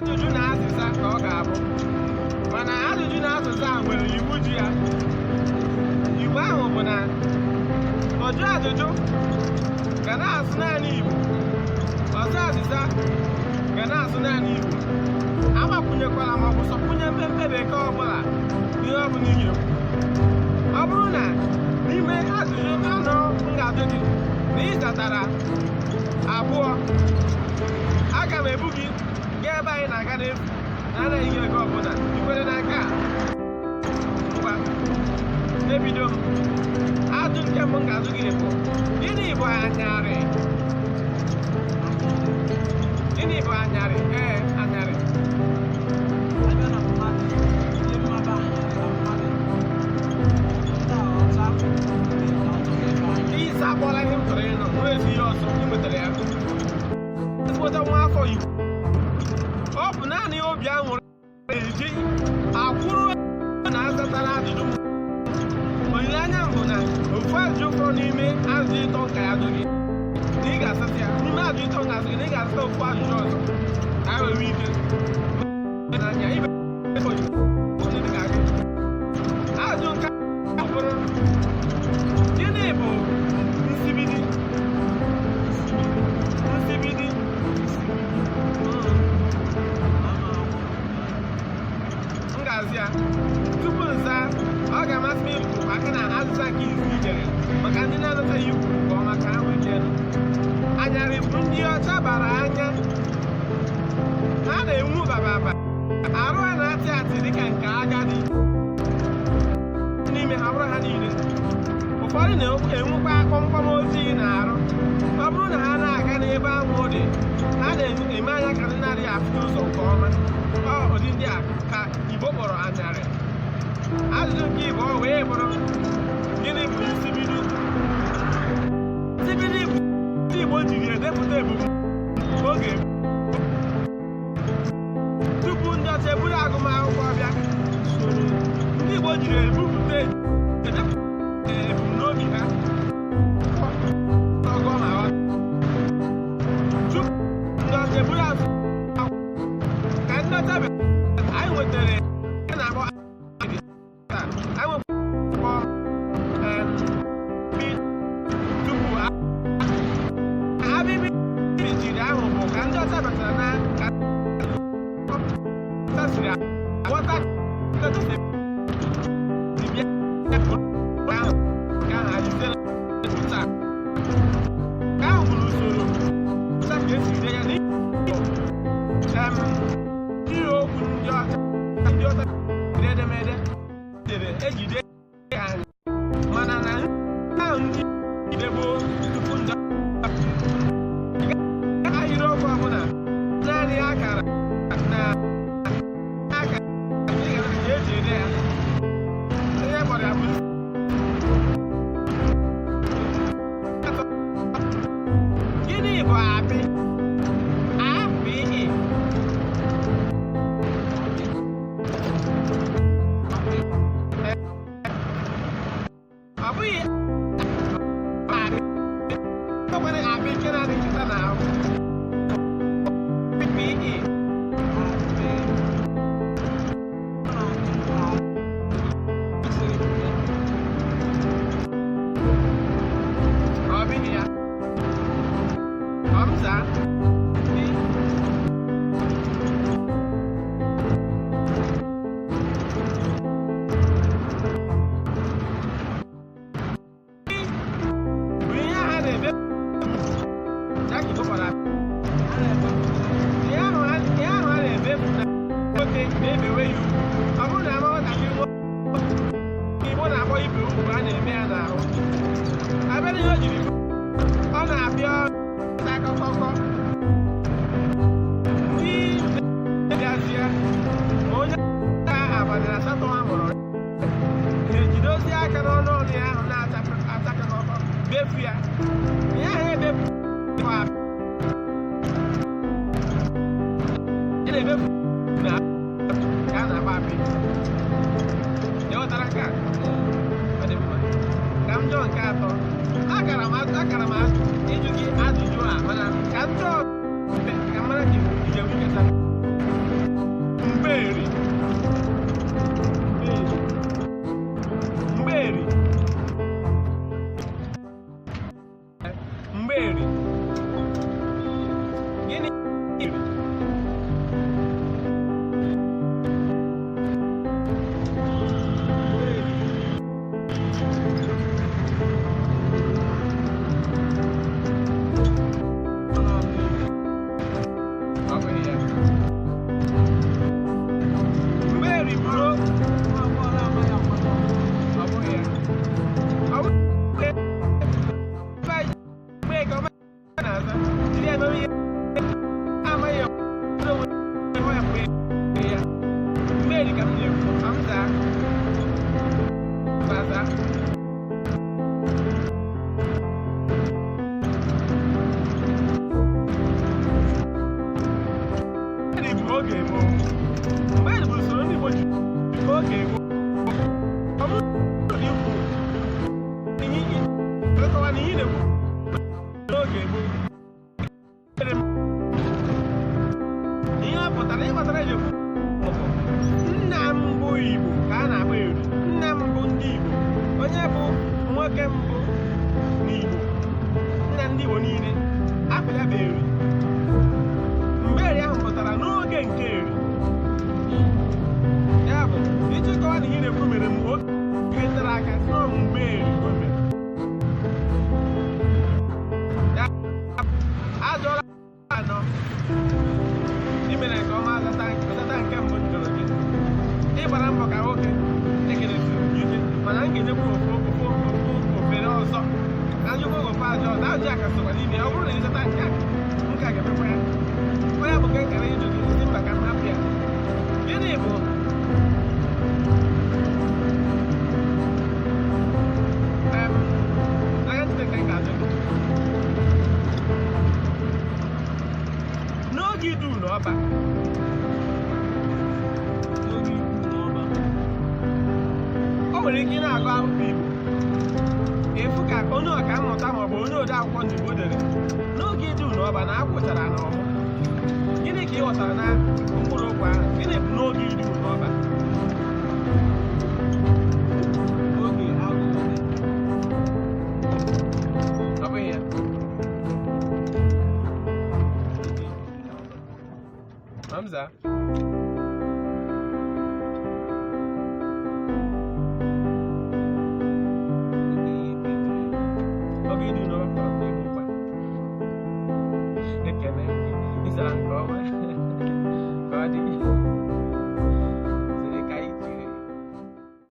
Ajụjụ na azịza ka ọ ga-abụ, mana ajụjụ na azịza a nwere iwu ji ya. Iwu ahụ bụ na ọjụ ajụjụ ga na-asụ naanị Igbo, ọzọ azịza ga na-asụ naanị Igbo. Agbakwunyekwala ma ọ bụ sọkwunye mpempe bekee ọbụla ihe ọbụla ị ga-ekwu. Ọ bụrụ na n'ime ajụjụ anọ m ga-ajụ gị na ị zatara abụọ, aga m ebu gị gaa ebe anyị na-aga n'efu na anaghị nye ego ọbụla. I kwere n'aka a? Ngwa, ebido m. Ajụ nke mbụ m ga-ajụ gị bụ, gịnị bụ anyarị? Gịnị bụ anyarị? Ee, anyarị. Abịa na mmadụ, ndị mmadụ anyarị na mmadụ, ndị a ọcha na-ọtụtụ ebe anyị. Ị zakpọla ihe m chọrọ ịnụ, nwee ezi ihe ọzọ ị nwetara ya. Ezigbote nwa afọ Igbo. Ọ bụ naanị obi aṅụrị na-eji akwụrụ na azatara ajụjụ m. Olileanya m bụ na ofu ajụjụ fọrọ n'ime ajụjụ ịtọ nka ya ajụ gị na ị ga-asata ya. N'ime ajụjụ ịtọ nka azụ gị na ị ga-asata ofu ajụjụ ọzọ ka anyị wee nwee ike n'anya ibe onye dị ka gị. Ajụjụ nke a bụrụ, gịnị bụ nsibidi? Nsibidi. M ga-azị ya tupu nza. Ọ ga-amasị m ikwu maka na azịza nke izu i nyere maka ndị na-anataghị ikwu nke ọma ka ha nwee ike. Anyarị bụ ndị ọcha bara anya, ha na-enwu bababa, arụ ha na-atị atị dịka nke agadi n'ime ha bụrụ ha niile. Ụfọdụ na-enwekwa kpọmkpọm ojii na-arụ. Ọ bụrụ na ha na-aga n'ebe anwụ dị, ha na-eme anya ka ndị na-adịghị afụ ụzọ nke ọma. Ọ ụdị ndị a ka Igbo kpọrọ anyarị. Ajụjụ nke Igbo wee bụrụ, gịnị bụ nsibidi? Nsibidi bụ ndị Igbo jiri edepụta ebumnobi oge tupu ndị ọcha eburu agụmakwụkwọ bịa. Ndị Igbo jiri ebupụta edepụta ebumnobi ha ọgọ ma ghọta tupu ndị ọcha eburu azụ ka ndị ọcha bịa. Anyị nwetara a na-akpọ taa, anyị nwekwa bi tupu abibi jiri ahụ bụ ka ndị ọcha batara na ka ọcha siri ghọta ka ọcha si bịa ahụ ka ahụ adịziela taa. Ka ahụ bụrụ usoro ọcha ka esi dee ya n'ihi okwu ndị ọcha, ndị ọcha dere edemede dere ejide ya anya, mana na ahụ ndị gboo tupu ndị ahịrịokwu ọbụla naanị akara na akara ka eji ede ya. Ihe kpọrọ ya bụ atọ. Gịnị bụ apị? A P E. Ọ bụghị apị, ọ nwere apị nke na-adị nkịta n'ahụ. P E. Ọ bụghị ya. Ọ m zaa. Bụ ihe ha na-ebe ya ka Igbo kpọrọ apị. Ihe ahụ a na-ebefu na nwoke na-ebewe ya ugwu. Ọ bụrụ na ama nwatakịrị nwoke, Igbo na-akpọ ibe ugwu a na-eme ya n'ahụ. Abịa n'ihe o jiri ọ na-abịa akụkọ ndị bịazie ma onye abalị na asatọ a mụrụ na-ejidozi aka n'ọnụ ọnụ ya ahụ na-achakọkọ befu ya. Ihe ahụ ebefu ya na-ebefu na ka a na-agba apị. Ịghọtara nke a? Ọ dị mma. Ka m jụọ nke atọ. Akara m ịjụ gị ajụjụ a, mana ka m jụọ ka m mara ka ị ga-enwe ike. gboo. Mgbe bụ usoro ndị Igbo ji oge gboo. Ọ bụrụ na ikwu ihe ịkọwa na ihe ị na-ekwu n'oge gboo, ihe ọ pụtara ịghọtara eji ekwu bụ nna mbụ Igbo ka a na-akpọ Eri, nna mbụ ndị Igbo, onye bụ nwoke mbụ n'Igbo, nna ndị Igbo niile, afọ ya bụ Eri. Mgbe Eri ahụ pụtara n'oge nke Eri, ya bụ iji kọwa na ihe na-ekwu mere m oge tere aka si na mgbe Eri o mere. Ya ajụọla anọ ị mere nke ọma zata nke mbụ m jụrụ gị. Ị gbara mbọ ka nwoke, ekelesiri gị ike, mana m ga-enyekwa ofu ofu ofu ofere ọzọ na njikwa ofe ajọ ọzọ. Ajụ a ka sokwa n'ime ya. Ọ bụrụ na ị zata nke a, nke a ga-emekwa ya. Onye bụ nke nkara ịjụ gị si mba ka m hapụ ya. Gịnị bụ em anya ntị nke m ga-ajụ gị? N'oge idu n'ọba, N'oge ikwu n'ọba, o nwere ike ị na-agụ akwụkwọ Igbo, ịfụ ka onye ọka mmụta maọbụ onye ode akwụkwọ n'Igbo dere n'oge idu n'ọba na akwụchara n'ọmụ. Gịnị ka ị ghọtara na mkpụrụ okwu ahụ? Gịnị bụ n'oge idu n'ọba? Oge agụụ dị. Ọ bụghị ya. Oge ikwu n'ọba. Hamza,